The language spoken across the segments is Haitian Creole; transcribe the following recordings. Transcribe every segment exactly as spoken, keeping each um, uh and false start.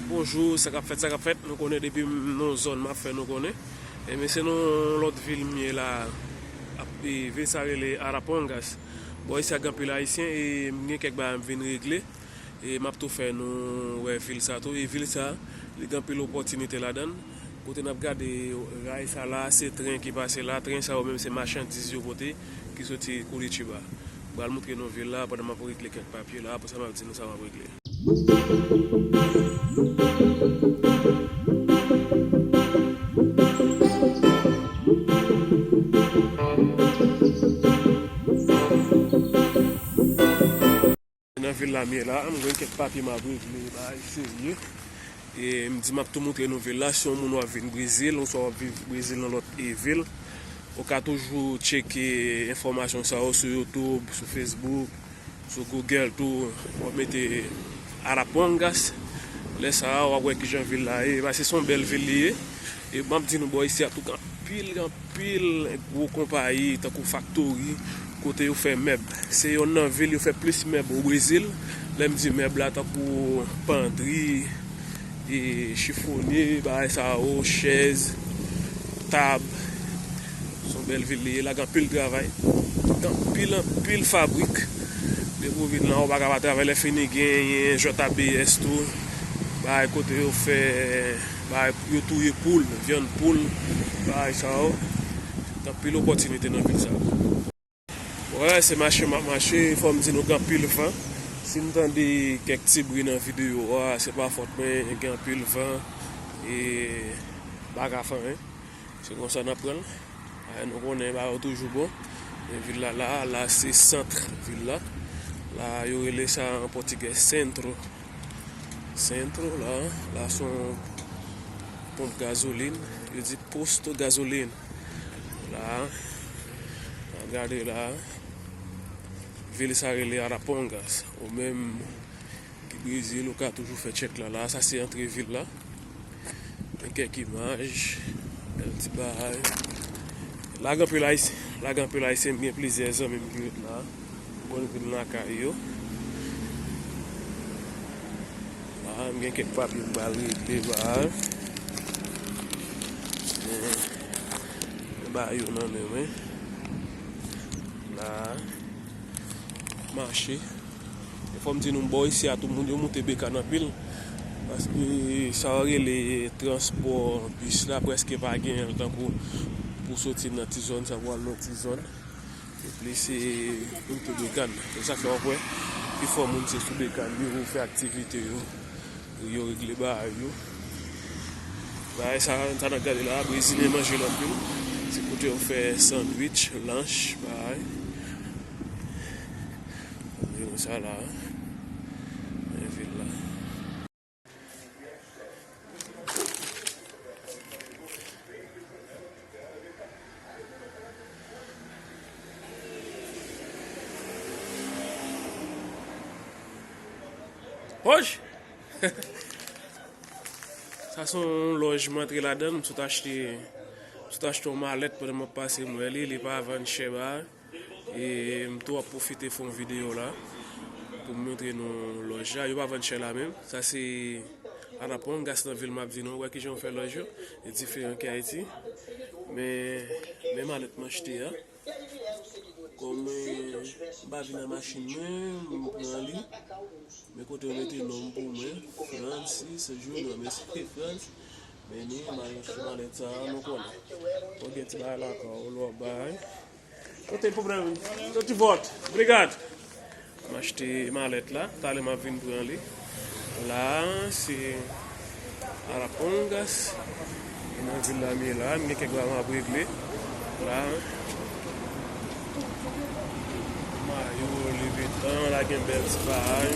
Bonjou, sa k ap fèt, sa k ap fèt? Nou konnen depi m nan yon zòn, m ap fè nou konnen. Ebyen, se nan yon lòt vil m ye la. Ap, e, vil sa rele Arapongas. Bò isi a gen anpil Ayisyen e m gen kèk bagay m vin regle. E m ap tou fè nou wè vil sa tou. E vil sa, li gen anpil opòtinite ladan l. Kote n ap gade ray sa la, se tren ki pase la. Tren sa yo menm se machandiz yo pote ki soti Curitiba. M pral montre nou vil la pandan m ap regle kèk papye la. Apre sa, m ap di nou sa m ap regle. Nan vil la m ye la, m gen kèk papye m ap regle, bagay serye. E m di m ap tou montre nou vil la. Si yon moun w ap vin Brezil, oswa w ap viv Brezil nan lòt, e, vil, ou ka toujou tcheke enfòmasyon sa yo sou YouTube, sou Facebook, sou Google tou. W ap mete Arapongas. Lè sa a, w ap wè kijan vil la ye. Paske se yon bèl vil li ye. E m ap di nou, bò isi a tou, gen anpil, gen anpil gwo konpayi, tankou faktori, kote yo fè mèb. Se yonn nan vil yo fè plis mèb o Brezil. Lè m di mèb la, tankou pandri, e chifonye, bagay sa yo, chèz, tab. Se yon bèl vil li ye, la gen anpil travay. Gen anpil, anpil fabrik. Depi w vin la, ou pa ka pa travay. Lè fini, genyen J A B S tou. Bagay kote yo fè, bagay, yo touye poul, vyann poul, bagay sa yo. Gen anpil opòtinite nan vil sa. Wè, se mache m ap mache, fò m di nou gen anpil van. Si m tande kèk ti bri nan videyo a, se pa fòt mwen, gen anpil van, e m pa ka fè anyen. Se konsa n ap pran l. A, nou konnen bagay yo toujou bon. Men vil la la, la se sant vil la. La yo rele sa an pòtigè centro. Centro la, la se yon ponp gazolin. Yo di posto gazolin. La, n ap gade la. Vil sa rele Arapongas. Ou menm ki Brezil, ou ka toujou fè tchèk la la. Sa se antre vil la. Gen kèk imaj, bèl ti bagay. La gen anpil Ayisyen, la gen anpil Ayisyen, m gen plizyè zanmi m ki ret la. M konn vin lakay yo. La, m gen kèk papye m pral regle, bagay. Men, men bagay yo nan men mwen. La, mache. E fò m di nou, bò isi a, tout moun yo moute bekàn anpil. Paske sa yo rele transpò bis la, prèske pa genyen l tankou pou soti nan ti zòn sa pou al nan ti zòn. E plis se moute bekàn. Se sa k fè w ap wè pifò moun se sou bekàn yo fè aktivite yo. Yo regle bagay yo. Bagay sa, sa n ap gade la, Brezilyen manje l anpil. Se kote yo fè sandwich, lanch, bagay. Anviwon sa la. Men vil la. Wouch! Sa se yon lòj mwen antre ladan l, m sot achte, m sot achte yon malèt pandan m ap pase m wè li, li pa vann chè ba. E m tou ap pwofite fè yon videyo la pou m montre nou lòj la. Yo pa vann chè la menm. Sa se Arapongas nan vil m ap di nou. Wè kijan yo fè lòj yo. Li diferan ki Ayiti. Men, men malèt m achte a. Kòm, eh, m pa vin an machin mwen, m pran li. Men kote yo mete non m pou mwen, Francis Junior, men se Frans. Men ni malèt sa, nou konnen. Ou gen ti bagay lakay ou, lè w ap bay. Não tem problema. Eu te volto. Obrigado. M achte malèt la, talè m ap vin pran li. La, se Arapongas. E nan vil la m ye la, m gen kèk bagay m ap regle. La, mayo, Louis Vuitton, la gen bèl ti bagay.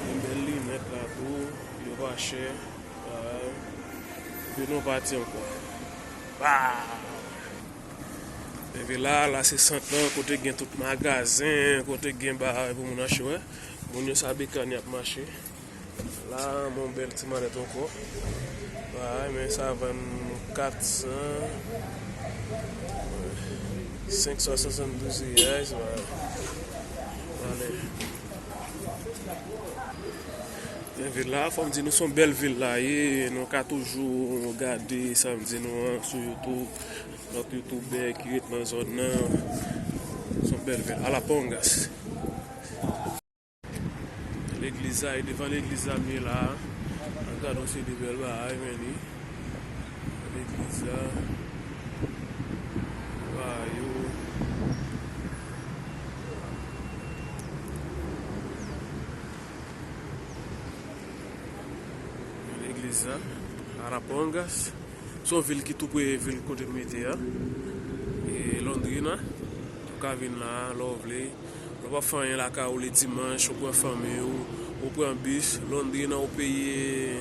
Gen bèl linèt la tou, yo pa chè. Bagay. Epi nou pati ankò. Waw! Leve la, la se sant lan, kote gen tout magazen, kote gen bagay pou moun achte, wè. Moun yo sa bekàn y ap mache. La, m yon bèl ti malèt ankò. Bagay, men sa vann kat san, senk san swasanndouz reais, bagay. Valè. Vil la, fò m di nou, se yon bèl vil la ye. Nou ka toujou gade, sa m di nou an, sou YouTube, lòt youtubè ki ret nan zòn nan. Se yon bèl vil. Alapongas. Legliz la, e devan legliz la m ye la. Gade yon seri de bèl bagay, men li. Legliz la. Bagay yo. Legliz la. Arapongas. Se yon vil ki tou pre vil kote m rete a. E Londrina. Ou ka vin la, lè w vle. Lè w pa fè anyen lakay ou, le dimanch, ou pran fanmi w, ou pran bis. Londrina, ou peye,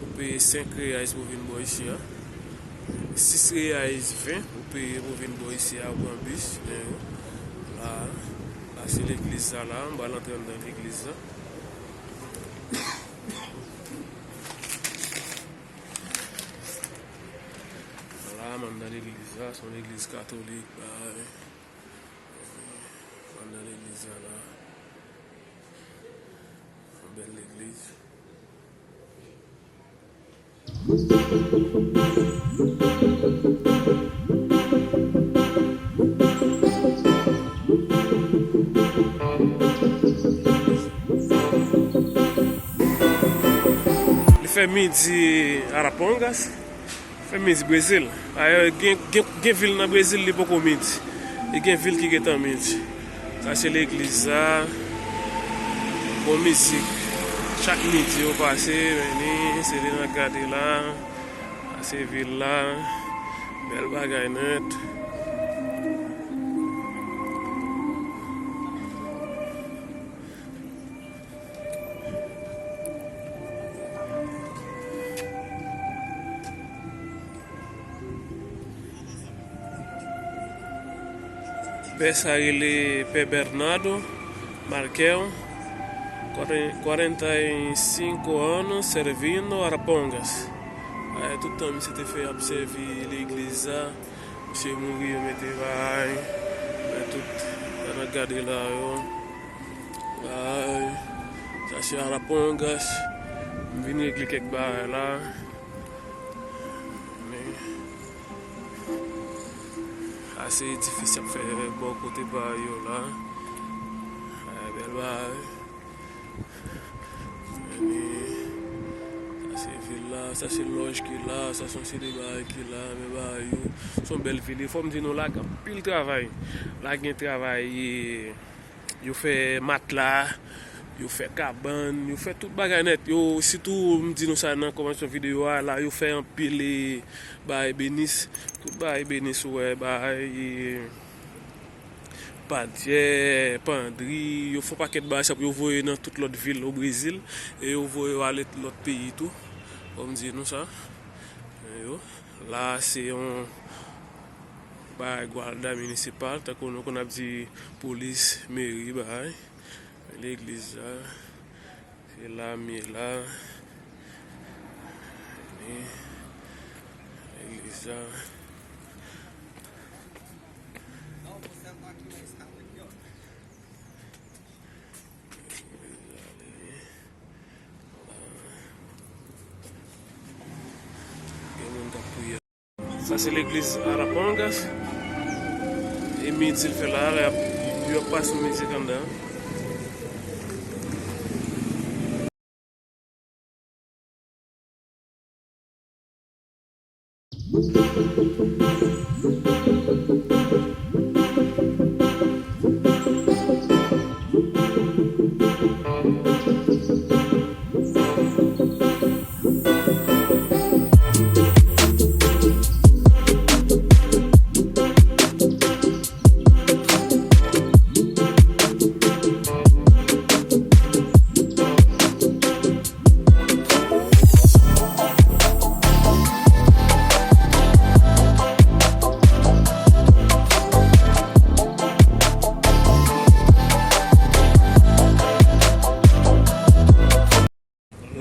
ou peye senk reais pou vin bò isi a. Sis reais ven, ou peye pou vin bò isi a, ou pran bis. Men la, la se legliz la, la. M pral antre anndan legliz la. La, m anndan legliz la, se yon legliz katolik, bay. M anndan legliz la, la. Yon bèl legliz. Li fè midi Arapongas, fè midi Brezil. Dayè, gen, gen, gen vil nan Brezil, li poko midi. E gen vil ki gentan midi. Sa se legliz la. Bon mizik. Chak midi yo pase, vini, se li n ap gade la. Sa se vil la. Bèl bagay nèt. Pè sa rele Pè Bernardo Markel, quarenta e cinco anos servindo Arapongas. Ay, tout tan misye te fè ap sèvi legliz la, misye mouri, yo mete bay, men tout, sa n ap gade la yo. Ay, sa se Arapongas. M vin regle kèk bagay la. Men, ase edifis y ap fè bò kote pa yo la. Ay, bèl bagay. Men, sa se vil la, sa se lòj ki la, sa se yon seri de bagay ki la, men bagay yo. Se yon bèl vil. E fò m di nou la, gen anpil travay. La gen travay, e, yo fè matla, yo fè kabann, yo fè tout bagay nèt. Yo, sitou, m di nou sa nan kòmansman videyo a, la yo fè anpil, e, bagay ebenis. Tout bagay ebenis, ou wè, bagay, e, padyè, pandri, yo fè yon pakèt bagay sa pou yo voye nan tout lòt vil o Brezil, e yo voye yo ale lòt peyi tou, fò m di nou sa. Yo, la se yon bagay guarda municipal, tankou nou konn ap di polis, meri, bagay. Legliz la, se la m ye la. Legliz la. Gen moun k ap priye. Sa se legliz Arapongas. E midi l fè la, la, y ap, y ap pase yon mizik anndan.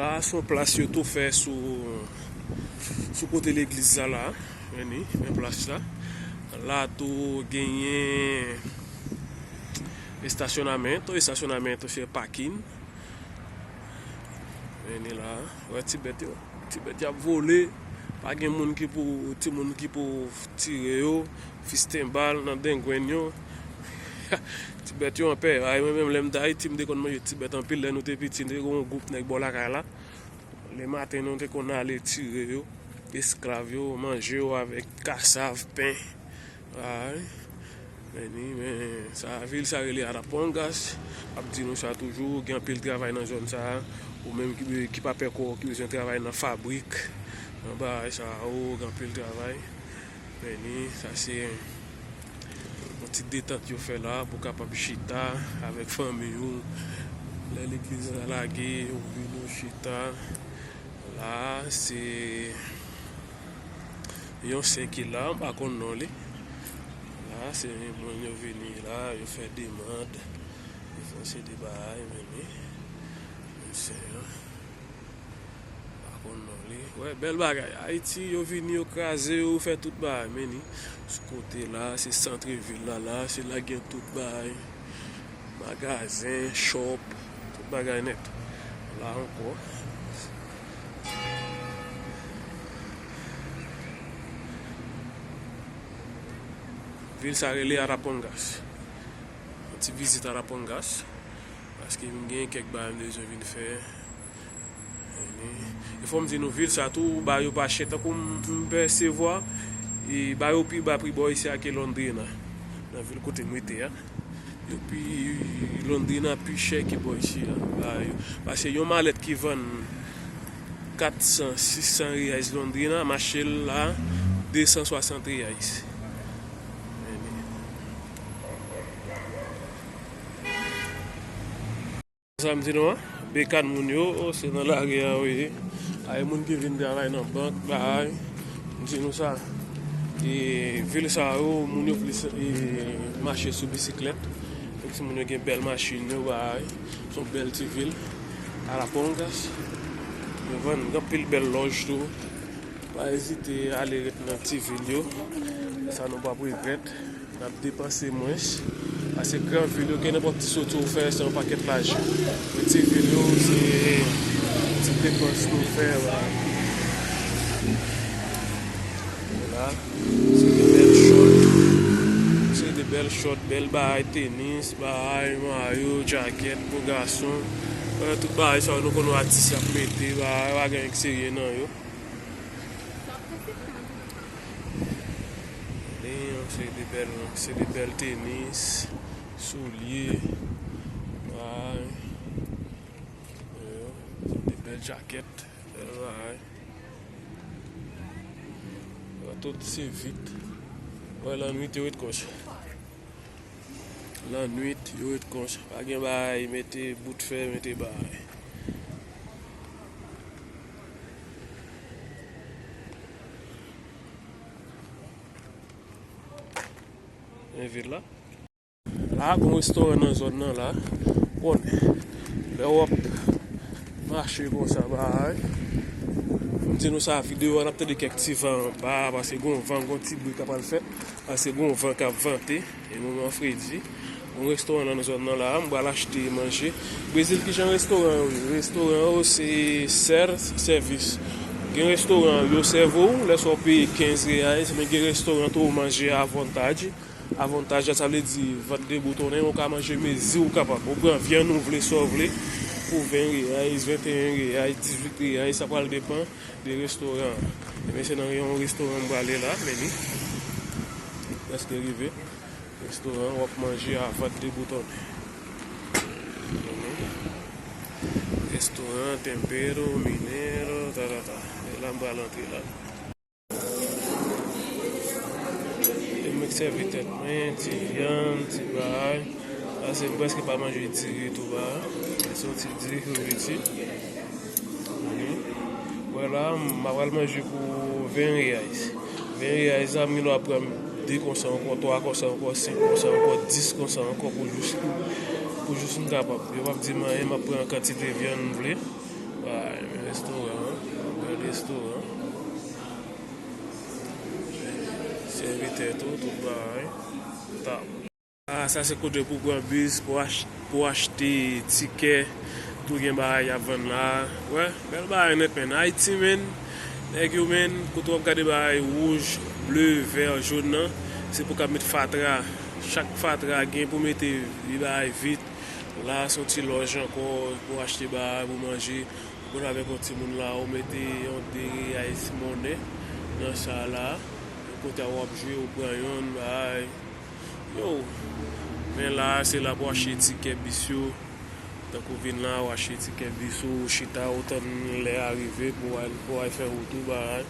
La, se yon plas yo tou fè sou, sou kote legliz la la. Vini, men plas la. La tou genyen estacionamento, estacionamento se pakin. Vini la, wè ti bèt yo. Ti bèt y ap vole. Pa gen moun ki pou, timoun ki pou tire yo. Fisten bal nan dengwenn yo. Ti bèt yo anpè. Ay, mwen menm, lè m t Ayiti, m te konn manje ti bèt anpil. Lè nou te piti, n te gen yon gwoup nèg bò lakay la. Lematen, nou te konn ale tire yo. Esklav yo, manje yo avèk kasav, pen. Ay. Men ni, men sa, vil sa rele Arapongas. M ap di nou sa toujou, gen anpil travay nan zòn sa. Ou menm ki, ki pa pè kò w, ki bezwen travay nan fabrik, nan bagay sa, o, gen anpil travay. Men ni, sa se yon ti detant yo fè la pou kapab chita avèk fanmi ou. Lè legliz la lage, ou vin ou chita. La, se yon sen ki la, m pa konn non li. La, se moun yo vini la, yo fè demann, yo fè yon seri de bagay, men ni, yon sen an, m pa konn non li. Wè, bèl bagay. Ayiti, yo vini, yo kraze, yo fè tout bagay, men ni. Sou kote la, se sant vil la, la, se la gen tout bagay. Magazen, shop, tout bagay nèt. La ankò. Vil sa rele Arapongas. Yon ti vizit Arapongas. Paske m gen kèk bagay m bezwen vin fè. E fò m di nou, vil sa tou, bagay yo pa chè. Tankou m, m pèsevwa, e bagay yo pi ba pri bò isi a ke Londrina, nan vil kote m rete a. Yo pi, Londrina pi chè ke bò isi a. Bagay yo, paske yon malèt ki vann kat san, sis san reais Londrina, mache l la de san swasant reais. Sa m di nou an, bekàn moun yo, o, se nan lari a yo ye. Ay, moun ki vin travay nan bank, bagay. M di nou sa. E vil sa yo, moun yo plis, e, mache sou bisiklèt. Menm si moun yo gen bèl machin yo, bagay. Se yon bèl ti vil. Arapongas. Yo vann anpil bèl lòj tou. Pa ezite ale ret nan ti vil yo. Sa nou p ap regrèt. N ap depanse mwens. Paske gran vil yo, gen nenpòt ti soti ou fè, se yon pakèt lajan. Men ti vil yo, se ti depans nou fè la. Vwala. Se de bèl short. Se de bèl short, bèl bagay, tenis, bagay, mayo, djakèt pou gason. Wè, tout bagay sa yo nou konn wè atis y ap mete, bagay, pa gen anyen k serye nan yo. Li, se de bèl, se de bèl tenis, soulye, bagay, de bèl djakèt, bèl bagay. Tout se vit. Wè, lannwit yo ret konsa. Lannwit, yo ret konsa. Pa gen bagay, mete bout fè, mete bagay. Men vil la. La, gon restoran nan zòn nan la. Konnen. Lè w ap mache konsa, bay. M di nou sa, videyo a, n ap tande kèk ti van anba, paske gon van, gon ti bri k ap al fèt. Paske gon van k ap vante, e moman fredi. Yon restoran nan zòn nan la, m pral achte manje. Brezil, kijan restoran yo ye? Restoran yo se self service. Gen restoran yo sèvi w, lè sa w peye kenz reais, men gen restoran tou w manje avantaj. Avantaj la, sa vle di vant deboutonnen, ou ka manje mezi w kapab. Ou pran vyann ou vle, sa w vle, pou ven reais, venteyen reais, dizuit reais, sa pral depann de restoran an. Ebyen, se nan yon restoran m prale la, men li prèske rive. Restoran, w ap manje a vant deboutonnen. Restoran, tempero, minero, ta, ta, ta. E la, m pral antre la. E m sèvi tèt mwen, ti vyann, ti bagay. Paske m prèske pa manje diri tou, ba. Se yon ti diri ki rete. Wè la, m ap pral manje pou ven reais. Ven reais la, m gen dwa pran de konsa ankò, twa konsa ankò, senk konsa ankò, dis konsa ankò pou jis, pou jis m kapab. Yo p ap di m anyen, m ap pran kantite vyann m vle. Bay, men restoran an, bèl restoran. Sèvitè tou, tout bagay. Tab. Ah, sa se kote pou pran bis, pou ach-, pou achte tikè, Tou gen bagay y ap vann la. Wè, bèl bagay nèt, menn. Ayiti, menn. Nèg yo, menn, kote w ap gade bagay wouj, ble, vè, jòn nan, se pou k ap met fatra. Chak fatra gen pou mete bagay vit. La, se yon ti lòj ankò pou achte bagay, pou manje. Ou konn avèk yon timoun la, ou mete yon de reyais monnen nan sa la. Kote w ap jwe, ou pran yonn, bagay. Yo, men la, se la pou achte tikè bis yo. Tankou vin la, ou achte tikè bis ou, ou chita, ou tann lè a rive pou w al, pou w al fè wout ou, bagay.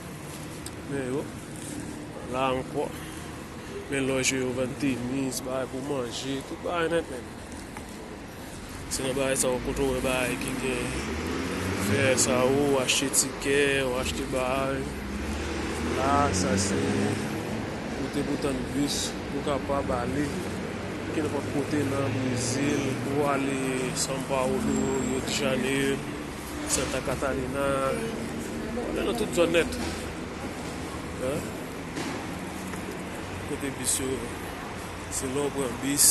Men yo, la ankò. Men lòj yo, yo vann tenis, bagay pou manje, tout bagay nèt, nèt. Se nan bagay sa yo kote w wè bagay ki gen fè sa yo, ou achte tikè, ou achte bagay. La, sa se kote pou tann bis, pou kapab ale kenenpòt kote nan Brezil, pou ale São Paulo, Rio de Janeiro, Santa Catarina, ale nan tout zòn nèt. Hein? Kote bis yo, se lè w pran bis.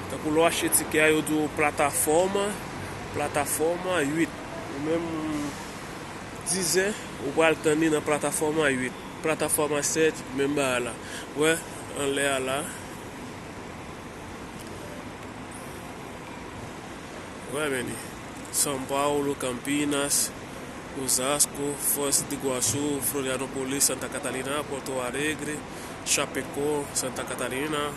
Tankou lè w achte tikè a, yo di w plataforma, plataforma uit. Ou menm, dizè, ou pral tann li nan plataforma uit. Plataforma sèt, menm bagay la. Wè, anlè a la. Wè, men li. São Paulo, Campinas, Osasco, Foz do Iguaçu, Florianópolis, Santa Catarina, Porto Alegre, Chapecó, Santa Catarina,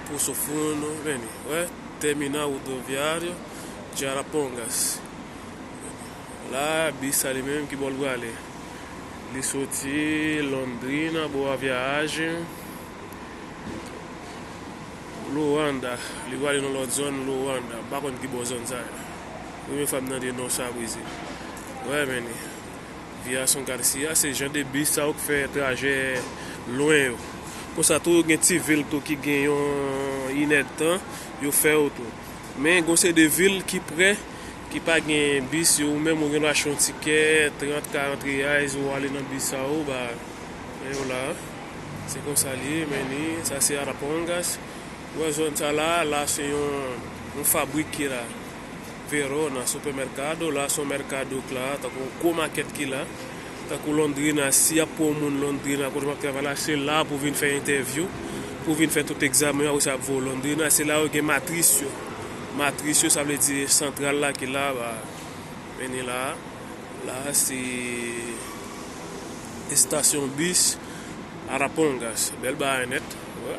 Poço Fundo, men li. Wè, terminal rodoviário de Arapongas. La, bis sa li menm ki bò l prale. Li soti Londrina, Boa Viagem, Luanda. Li prale nan lòt zòn, Luanda. M pa konn ki bò zòn sa ye. Premye fwa m tande non sa, Brezil. Wè, men li. Via São Garcia, se jan de bis sa yo k fè trajè lwen yo. Konsa tou, gen ti vil tou ki gen yon inèdtan, yo fè yo tou. Men, gon se de vil ki prè, ki pa gen bis, yo, ou menm ou gen dwa achte yon tikè, trant, karant reais, ou ale nan bis sa yo, ba, men yo la. Se konsa li ye, men li, sa se Arapongas. Ou wè zòn sa la, la se yon, yon fabrik ki la. Verona, supermercado, la se yon mercado k la, tankou yon gwo makèt ki la. Tankou Londrina, si y ap pran yon moun Londrina, kote m ap travay la, se la pou vin fè entèvyou, pou vin fè tout egzamen, apre sa y ap voye w Londrina, se la yo gen matris yo. Matris yo, sa vle di santral la ki la, ba, men li la. La, se estasyon bis Arapongas. Bèl bagay nèt. Wè.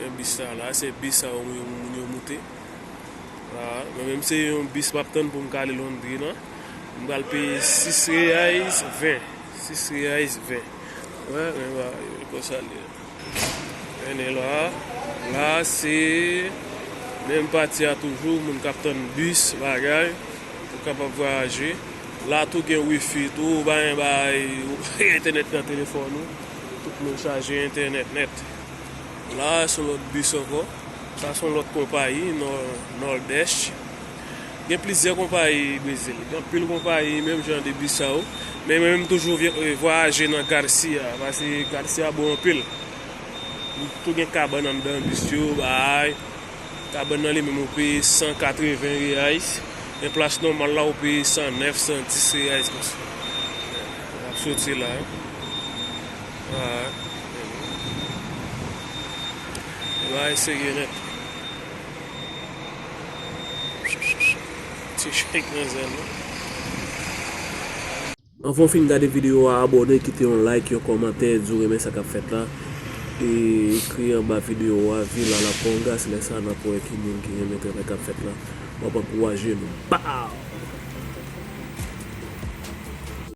Men bis sa la, se bis sa yo moun yo moute. La, mwen menm se yon bis m ap tann pou m ka ale Londrina. M pral peye sis reais ven. Sis reais ven. Wè, men bagay yo, konsa l ye. Men la, la se menm pati a toujou, moun k ap tann bis, bagay, pou kapab vwayaje. La tou gen wifi tou, ou pa gen bagay, ou pa gen entènèt nan telefòn ou, tout moun chaje entènèt nèt. La, se yon lòt bis ankò. Sa se yon lòt konpayi, Nor-, Nordeste. Gen plizyè konpayi Brezil. Gen anpil konpayi, menm jan de bis sa yo. Men mwen menm toujou vye-, eh, vwayaje nan Garcia, paske Garcia bon anpil. Tou gen kabann anndan bis yo, bay. Kabann nan li menm ou peye san katreven reais. Men plas nòmal la ou peye san nèf, san dis reais konsa. N ap soti la. Bay. Bagay serye nèt. Ti chèk nan zèl la. Anvan w fin gade videyo a, abòne, kite yon like, yon kòmantè, di w renmen sa k ap fèt la. E ekri anba videyo a, vil Arapongas, lè sa n ap wè ki moun ki renmen travay k ap fèt la. W ap ankouraje nou. Pow!